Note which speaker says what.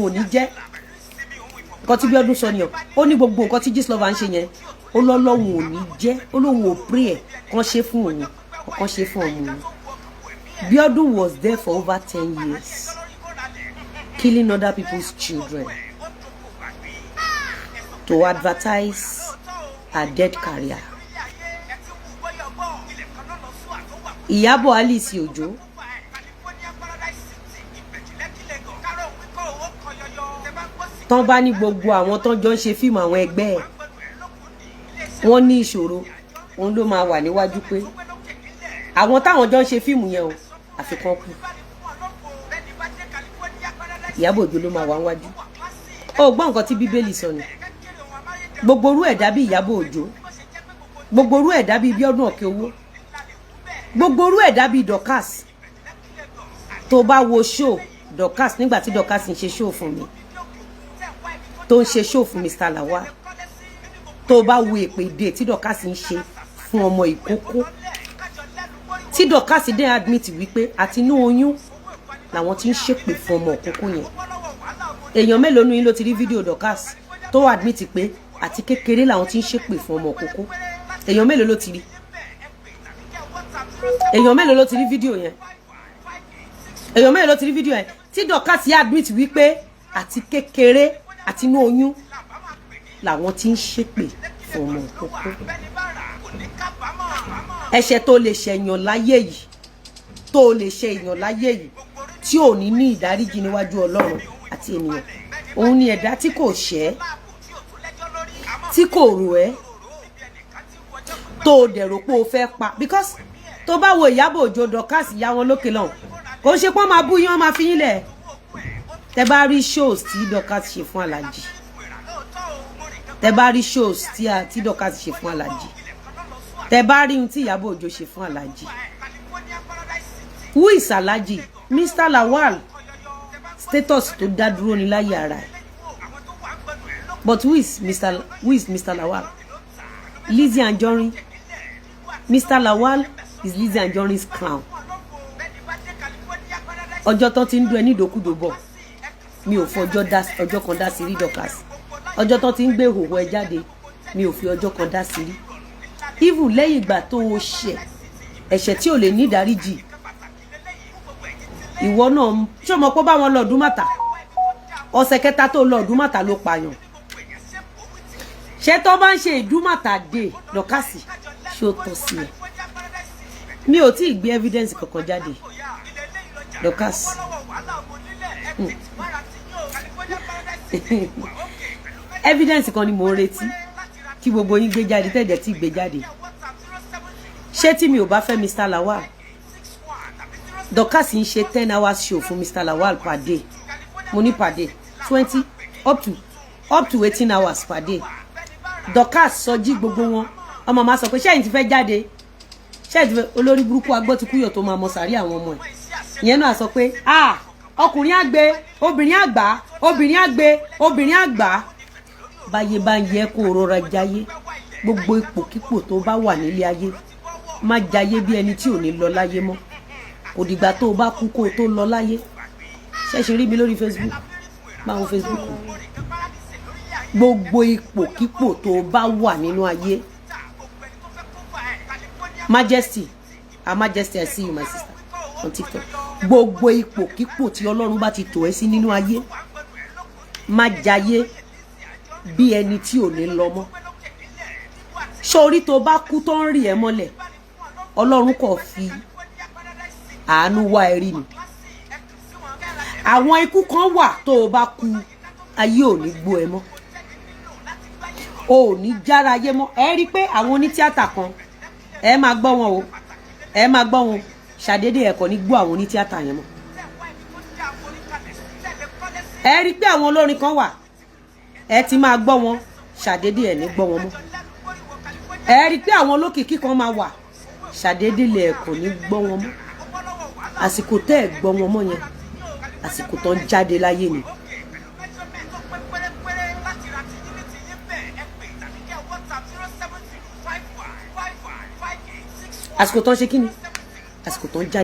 Speaker 1: Ò ní jẹ́ nǹkan tí Bíọ́dún sọ nìyẹn. Ó ní gbogbo nǹkan tí Gistlover ń ṣe yẹn, ó lọ́lọ́hun ò ní jẹ́. Ó lóun ò pray ẹ̀ kàn ṣe fún òun, kàn ṣe fún ọmọ òun. Bíọ́dún was there for over 10 years, killing other people's children to advertise her dead career. Ìyábọ̀ Alice Òjó, tán bá ní gbogbo àwọn tán jọ ń ṣe fíìmù, àwọn ẹgbẹ́ ẹ̀, wọ́n ní ìṣòro, òun ló máa wà níwájú pé àwọn táwọn jọ ń ṣe fíìmù yẹn o, àfikún kù. Ìyábọ̀ Òjó ló máa wà níwájú. Ó gbọ́ nǹkan tí Bíbélì sọ ni. Gbogbo orú ẹ̀dá bíi Ìyábọ̀ Òjó, gbogbo orú ẹ̀dá bíi Bíọ́dún Ọ̀kẹ́ Owó, gbogbo orú ẹ̀dá bíi Dorcas, tó bá wo show Dorcas, nígbà tí Dorcas ń ṣe show fún mi, tó ń ṣe show fún Mr. Lawal, tó bá wo èpè dé tí Dorcas ń ṣe fún ọmọ ìkókó, tí Dorcas dé admit wípé àtinú oyún làwọn ti ń ṣépè fún ọmọ ìkókó yẹn. Èèyàn mélòó nu yín ló ti rí fídíò Dorcas tó admit pé àti kékeré làwọn ti ń ṣépè fún ọmọ ìkókó? Èèyàn mélòó ló ti rí? Èèyàn mélòó ló ti rí fídíò yẹn? Èèyàn mélòó ló ti rí fídíò yẹn tí Dorcas admit wípé àti kékeré, àti inú oyún làwọn ti ń ṣépè fún ọmọ ìkókó? Ẹ̀ṣẹ̀ tó lè ṣẹ̀yàn láyé yìí, tó lè ṣe èèyàn láyé yìí tí ò ní ní ìdáríjì níwájú Ọlọ́run àti ènìyàn, òun ni ẹ̀dá tí kò ṣẹ̀, tí kò rò ẹ́, tó o dẹ̀ rò pé o fẹ́ pa. Because tó bá wo Ìyábọ̀ Òjó, Dorcas, ìyá wọn lókè lọ́hùn, kò ń ṣe pọ́n máa bú yín, wọ́n máa fi yín lẹ̀. Tẹ bá rí shows tí Dorcas ṣe fún Alhaji, tẹ bá rí shows tí Dorcas ṣe fún Alhaji, tẹ bá rí ohun tí Ìyábọ̀ Òjó ṣe fún Alhaji. Who is Alhaji? Mr. Lawal, status tó dá dúró ní láyé ara ẹ̀. But who is Mr. Lawal? Lizzy Anjorin. Mr. Lawal is Lizzy Anjorin's crown. Ọjọ́ tán ti ń dún ẹ ní ìdókúdó bọ̀, mi ò fọjọ́ dá ọjọ́ kan dá sí rí. Dorcas, ọjọ́ tán ti ń gbé ìhòòhò ẹ jáde, mi ò fi ọjọ́ kan dá sí rí. Even lẹ́yìn ìgbà tó o ṣẹ̀ ẹ̀ṣẹ̀ tí ò lè ní ìdáríjì, ìwọ náà, ṣé o mọ̀ pé báwọn lọ Ìdúmọ̀tà, ọ̀sẹ̀ kẹta tó lọ Ìdúmọ̀tà ló pààyàn? Ṣé tó bá ń ṣe Ìdúmọ̀tà dé, Dorcas, ṣé ó tọ́ sí ẹ? Mi ò tí ì gbé evidence kankan jáde, Dorcas. Evidence kan ni mò ń retí kí gbogbo yín gbé jáde, tẹ̀jẹ̀ tí gbé jáde. Ṣé tí mi ò bá fẹ́ Mr. Lawal, Dorcas ń ṣe 10 hours show fún Mr. Lawal per day, mo ní per day, 20 up to 18 hours per day. Dorcas, sọjí, gbogbo wọn, ọmọ máa sọ pé ṣẹ́yìn ti fẹ́ jáde, ṣẹ́yìn ti fẹ́. Olórí burúkú agbọ́tikúyọ̀ tó máa mọ sàrí àwọn ọmọ ẹ̀, ìyẹn náà sọ pé, ah, ọkùnrin àgbẹ̀, obìnrin àgbà, obìnrin àgbẹ̀, obìnrin àgbà. Báyé bá ń yẹ kó rọra jayé, gbogbo ipòkípò tó bá wà nílé ayé, má jayé bí ẹni tí ò ní lọ láyé mọ́. Kò dìgbà tó o bá kú kó o tó lọ láyé. Ṣẹ̀ṣẹ̀ rí mi lórí Facebook, báwo Facebook, gbogbo ipòkípò tó o bá wà nínú ayé. Majesty, Her Majesty, I see you, my sister on TikTok. Gbogbo ipòkípò tí Ọlọ́run bá ti tò ẹ́ sí nínú ayé, má jayé bí ẹni tí ò ní lọ mọ́. Sórí tó bá kú tó ń rì ẹ́ mọ́lẹ̀, Ọlọ́run kò fi àánú wá ẹ rí ni. Àwọn ikú kan wà tó o bá kú, ayé ò ní gbọ́ ẹ mọ́, o ò ní jára ayé mọ́. Ẹ rí i pé àwọn onítíátà kan, ẹ máa gbọ́ wọn o, ẹ máa gbọ́ wọn, ṣàdédé ẹ kò ní gbọ́ àwọn onítíátà yẹn mọ́. Ẹ rí i pé àwọn olórin kan wà, ẹ ti máa gbọ́ wọn, ṣàdédé ẹ ní gbọ́ wọn mọ́. Ẹ rí i pé àwọn olókìkí kan máa wà, ṣàdédé lẹ kò ní gbọ́ wọn mọ́. Àsìkò tẹ́ ẹ̀ gbọ́ wọn mọ́ yẹn, àsìkò tó ń jáde láyé ni. Àsìkò tó ń ṣe kí ni? Àsìkò tó ń jáde.